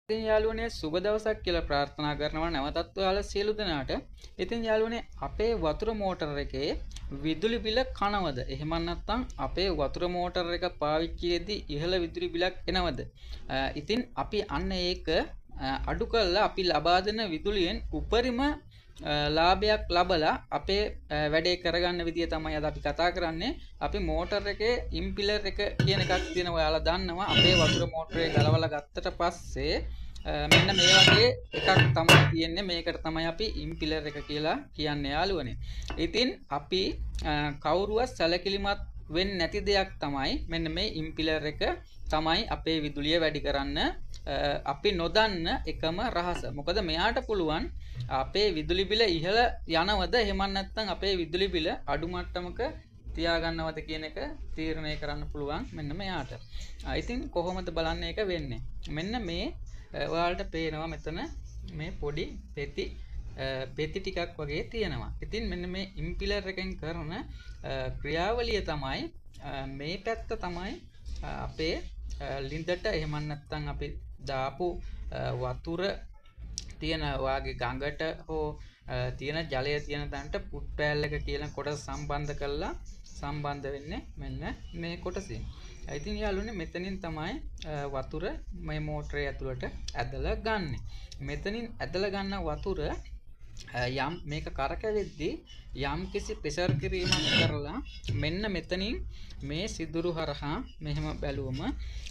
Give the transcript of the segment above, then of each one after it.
ඉතින් යාළුවනේ, සුබ දවසක් කියලා ප්‍රාර්ථනා කරනවා නැවතත් ඔයාලා සියලු දෙනාට. ඉතින් යාළුවනේ, අපේ වතුර මෝටර් එකේ විදුලි බිල කනවද? එහෙම නැත්නම් අපේ වතුර මෝටර් එක පාවිච්චියේදී ඉහළ විදුලි බිලක් එනවද? ඉතින් අපි අන්න ඒක අඩු කරලා අපි ලබා දෙන විදුලියෙන් උපරිම ලාභයක් ලබලා අපේ වැඩේ කරගන්න විදිය තමයි අද අපි කතා කරන්නේ. අපි මෝටර් එකේ ඉම්පිලර් එක කියන එකක් තියෙනවා, ඔයාලා දන්නවා. අපේ වතුර මෝටරේ ගලවලා ගත්තට පස්සේ මෙන්න මේ වගේ එකක් තමයි තියෙන්නේ. මේකට තමයි අපි ඉම්පිලර් එක කියලා කියන්නේ යාළුවනේ. ඉතින් අපි කවුරුවත් සැලකිලිමත් වෙන්නේ නැති දෙයක් තමයි මෙන්න මේ ඉම්පිලර් එක තමයි අපේ විදුලිය වැඩි කරන්න අපි නොදන්න එකම රහස. මොකද මෙයාට පුළුවන් අපේ විදුලි බිල ඉහළ යනවද එහෙම නැත්නම් අපේ විදුලි බිල අඩු මට්ටමක තියාගන්නවද කියන එක තීරණය කරන්න පුළුවන් මෙන්න මෙයාට. ඉතින් කොහොමද බලන්න ඒක වෙන්නේ? මෙන්න මේ ඔයාලට පේනවා මෙතන මේ පොඩි පෙති පෙති ටිකක් වගේ තියෙනවා. ඉතින් මෙන්න මේ ඉම්පිලර් එකෙන් කරන ක්‍රියාවලිය තමයි මේ පැත්ත තමයි අපේ ලිඳට එහෙම නැත්නම් අපි දාපු වතුර තියෙන වාගේ ගඟට හෝ තියෙන ජලය තියෙන තැනට පුට් පෑල් එක කියන කොටස සම්බන්ධ කරලා සම්බන්ධ වෙන්නේ මෙන්න මේ කොටසින්. ඉතින් යාළුවනේ, මෙතනින් තමයි වතුර මේ මෝටරේ ඇතුළට ඇදලා ගන්නෙ. මෙතනින් ඇදලා ගන්න වතුර යම් මේක කරකැවෙද්දී යම් කිසි ප්‍රෙෂර් කිරීමක් කරලා මෙන්න මෙතනින් මේ සිදුරු හරහා මෙහෙම බැලුවම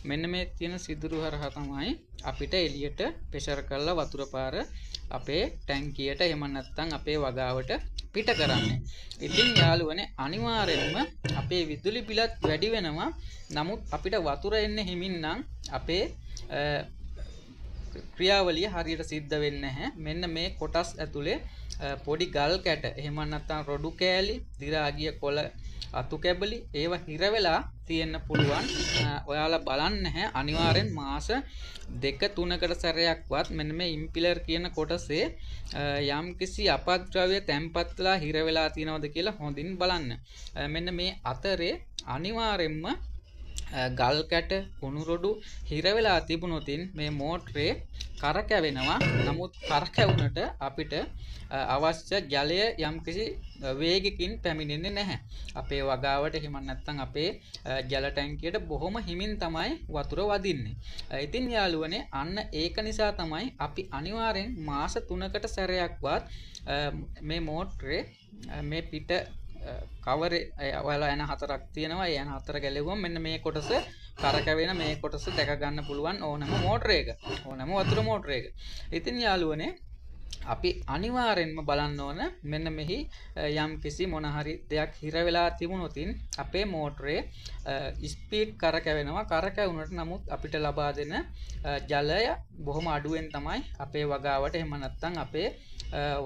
මෙන්න මේ තියෙන සිදුරු හරහා තමයි අපිට එළියට ප්‍රෙෂර් කරලා වතුර පාර අපේ ටැංකියට එහෙම නැත්නම් අපේ වගාවට පිට කරන්නේ. ඉතින් යාළුවනේ, අනිවාර්යෙන්ම අපේ විදුලි බිලත් වැඩි වෙනවා. නමුත් අපිට වතුර එන්නේ හිමින් නම් අපේ ක්‍රියාවලිය හරියට සිද්ධ වෙන්නේ නැහැ. මෙන්න මේ කොටස් ඇතුලේ පොඩි ගල් කැට එහෙම නැත්නම් රොඩු කෑලි, දි รา ගිය කොළ අතු කැබලි ඒවා හිර වෙලා තියෙන්න පුළුවන්. ඔයාලා බලන්න නැහැ, අනිවාර්යෙන් මාස දෙක තුනකට සැරයක්වත් මෙන්න මේ ඉම්පිලර් කියන කොටසේ යම් කිසි අපද්‍රව්‍ය තැන්පත් වෙලා හිර වෙලා තියෙනවද කියලා හොඳින් බලන්න. මෙන්න මේ අතරේ අනිවාර්යෙන්ම ගල් කැට, කුණු රොඩු හිර වෙලා තිබුණොතින් මේ මෝටරේ කරකැවෙනවා. නමුත් කරකැවුනට අපිට අවශ්‍ය ජලය යම්කිසි වේගකින් පැමිණෙන්නේ නැහැ. අපේ වගාවට එහෙම නැත්නම් අපේ ජල ටැංකියට බොහොම හිමින් තමයි වතුර වදින්නේ. ඉතින් යාළුවනේ, අන්න ඒක නිසා තමයි අපි අනිවාර්යෙන් මාස 3කට සැරයක්වත් මේ මෝටරේ මේ පිට කවරේ ඔයාලා එන හතරක් තියෙනවා. ඒ එන හතර ගැලෙවුවම මෙන්න මේ කොටස කරකැවෙන මේ කොටස දැක ගන්න පුළුවන් ඕනම මෝටරයක, ඕනම වතුර මෝටරයක. ඉතින් යාළුවනේ, අපි අනිවාර්යෙන්ම බලන්න ඕන මෙන්න මෙහි යම් කිසි මොන හරි දෙයක් හිර වෙලා තිබුණොතින් අපේ මෝටරේ ස්පීඩ් කරකැවෙනවා. කරකැවුනට නමුත් අපිට ලබා දෙන ජලය බොහොම අඩුවෙන් තමයි අපේ වගාවට එහෙම නැත්නම් අපේ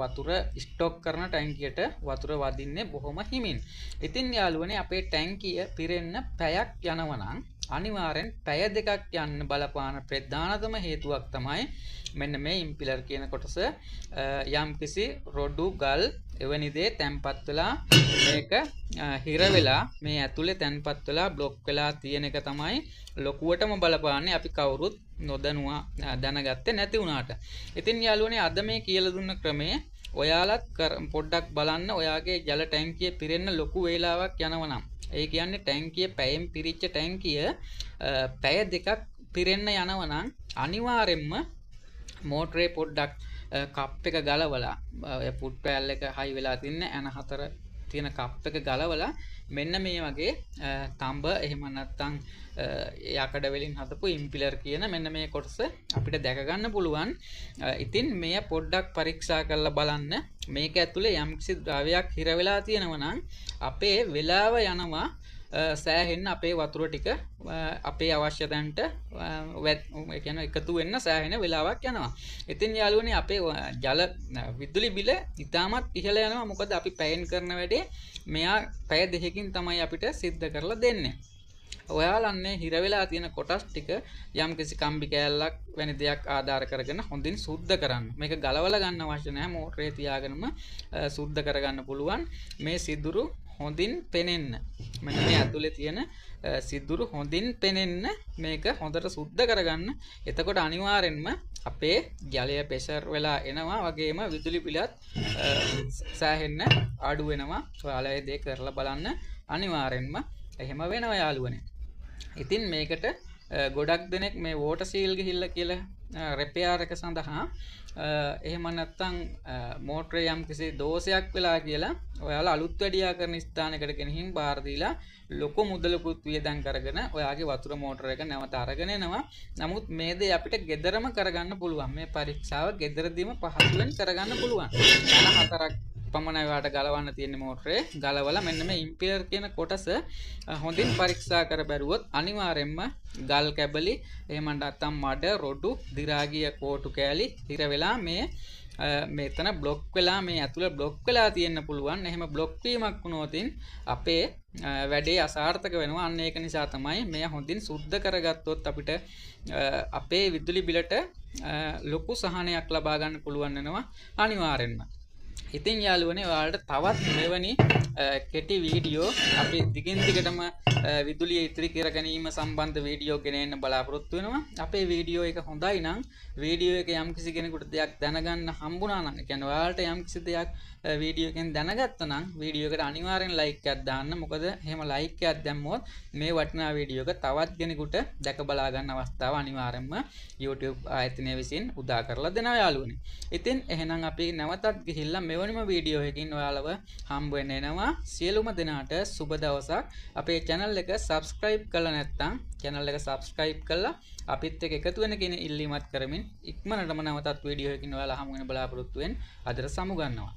වතුර ස්ටොක් කරන ටැංකියට වතුර වදින්නේ බොහොම හිමින්. ඉතින් යාළුවනේ, අපේ ටැංකිය පිරෙන්න පැයක් යනවා නම් අනිවාර්යෙන් පැය දෙකක් යන්න බලපාන ප්‍රධානතම හේතුවක් තමයි මෙන්න මේ ඉම්පිලර් කියන කොටස යම්කිසි රොඩු ගල් එවැනි දේ තැන්පත් වෙලා මේක හිර වෙලා මේ ඇතුලේ තැන්පත් වෙලා බ්ලොක් වෙලා තියෙන එක තමයි ලොකුවටම බලපාන්නේ, අපි කවුරුත් නොදැනුවා දැනගත්තේ නැති වුණාට. ඉතින් යාළුවනේ, අද මේ කියලා දුන්න ක්‍රමය ඔයාලත් පොඩ්ඩක් බලන්න. ඔයාගේ ජල ටැංකිය පිරෙන්න ලොකු වේලාවක් යනවා නම්, ඒ කියන්නේ ටැංකිය පැයෙන් පිරිච්ච ටැංකිය පැය දෙකක් පිරෙන්න යනවා නම් අනිවාර්යෙන්ම මෝටරේ පොඩ්ඩක් කප් එක ගලවලා, ඔය පුට් පෑල් එක හයි වෙලා තින්න ඇන හතර තියෙන කප් එක ගලවලා මෙන්න මේ වගේ තඹ එහෙම නැත්නම් යකඩ වලින් හදපු ඉම්පිලර් කියන මෙන්න මේ කොටස අපිට දැක ගන්න පුළුවන්. ඉතින් මෙය පොඩ්ඩක් පරීක්ෂා කරලා බලන්න. මේක ඇතුලේ යම්කිසි ද්‍රව්‍යයක් හිර වෙලා තියෙනවා නම් අපේ වෙලාව යනවා සෑහෙන්න, අපේ වතුර ටික අපේ අවශ්‍ය තැනට ඒ කියන්නේ එකතු වෙන්න සෑහෙන වෙලාවක් යනවා. ඉතින් යාළුවනේ, අපේ ජල විදුලි බිල ඉතාමත් ඉහළ යනවා. මොකද අපි පැයෙන් කරන වැඩේ මෙයා පැය දෙකකින් තමයි අපිට සිද්ධ කරලා දෙන්නේ. ඔයාලන්නේ හිර වෙලා තියෙන කොටස් ටික යම්කිසි කම්බි කෑල්ලක් වැනි දෙයක් ආධාර කරගෙන හොඳින් සුද්ධ කරන්න. මේක ගලවලා ගන්න අවශ්‍ය නැහැ. මෝටරේ තියාගෙනම සුද්ධ කරගන්න පුළුවන්. මේ සිදුරු හොඳින් පෙනෙන්න. මෙන්න මේ ඇතුලේ තියෙන සිදුරු හොඳින් පෙනෙන්න මේක හොඳට සුද්ධ කරගන්න. එතකොට අනිවාර්යෙන්ම අපේ ජලය ප්‍රෙෂර් වෙලා එනවා වගේම විදුලි බිලත් සෑහෙන්න අඩු වෙනවා. ඔයාලා මේ දේ කරලා බලන්න අනිවාර්යෙන්ම එහෙම වෙනවා යාළුවනේ. ඉතින් මේකට ගොඩක් දෙනෙක් මේ වෝටර් සීල් ගිහිල්ලා කියලා රිපෙයාර් එක සඳහා එහෙම නැත්නම් මෝටරේ යම් කිසි දෝෂයක් වෙලා කියලා ඔයාලා අලුත් වැඩියා කරන ස්ථානයකට ගෙනihin බාර දීලා ලොකු මුදලකුත් වියදම් කරගෙන ඔයාගේ වතුර මෝටර එක නැවත අරගෙන එනවා. නමුත් මේ දේ අපිට ගෙදරම කරගන්න පුළුවන්. මේ පරීක්ෂාව ගෙදරදීම පහසුවෙන් කරගන්න පුළුවන්. ධන 4ක් පමණ ඔයාලට ගලවන්න තියෙන මෝටරේ ගලවලා මෙන්න මේ ඉම්පියර් කියන කොටස හොඳින් පරීක්ෂා කර බැලුවොත් අනිවාර්යෙන්ම ගල් කැබලි එහෙම නැත්නම් මඩ රොඩු දි รา ගිය කෝටු කෑලි හිර වෙලා මේ මෙතන බ්ලොක් වෙලා මේ ඇතුළ බ්ලොක් වෙලා තියෙන්න පුළුවන්. එහෙම බ්ලොක් වීමක් වුණොත් අපේ වැඩේ අසාර්ථක වෙනවා. අන්න ඒක නිසා තමයි මෙය හොඳින් සුද්ධ කරගත්තොත් අපිට අපේ විදුලි බිලට ලොකු සහනයක් ලබා ගන්න පුළුවන් වෙනවා අනිවාර්යෙන්ම. ඉතින් යාළුවනේ ඔයාලට තවත් මෙවැනි කෙටි වීඩියෝ අපි දිගින් දිගටම විදුලිය ඉතිරි කර ගැනීම සම්බන්ධ වීඩියෝ ගෙන එන්න බලාපොරොත්තු වෙනවා. අපේ වීඩියෝ එක හොඳයි නම් වීඩියෝ එක යම්කිසි කෙනෙකුට දෙයක් දැනගන්න හම්බුණා නම්, ඒ කියන්නේ ඔයාලට යම්කිසි දෙයක් වීඩියෝ එකෙන් දැනගත්තා නම් වීඩියෝ එකට අනිවාර්යෙන් ලයික් එකක් දාන්න. මොකද එහෙම ලයික් එකක් දැම්මොත් මේ වටිනා වීඩියෝ එක තවත් කෙනෙකුට දැක බලා ගන්න අවස්ථාව අනිවාර්යෙන්ම YouTube ආයතනය විසින් උදා කරලා දෙනවා යාළුවනේ. ඉතින් එහෙනම් අපි නැවතත් ගිහිල්ලා මෙවැනිම වීඩියෝ එකකින් ඔයාලව හම්බ වෙන්න එනවා. සියලුම දෙනාට සුබ දවසක්. අපේ channel එක subscribe කරලා නැත්නම් channel එක subscribe කරලා අපිත් එක්ක එකතු වෙන කියන ඉල්ලීමත් කරමින් ඉක්මනටම නැවතත් වීඩියෝ එකකින් ඔයාලා හමු වෙන බලාපොරොත්තු වෙන අදට සමු ගන්නවා.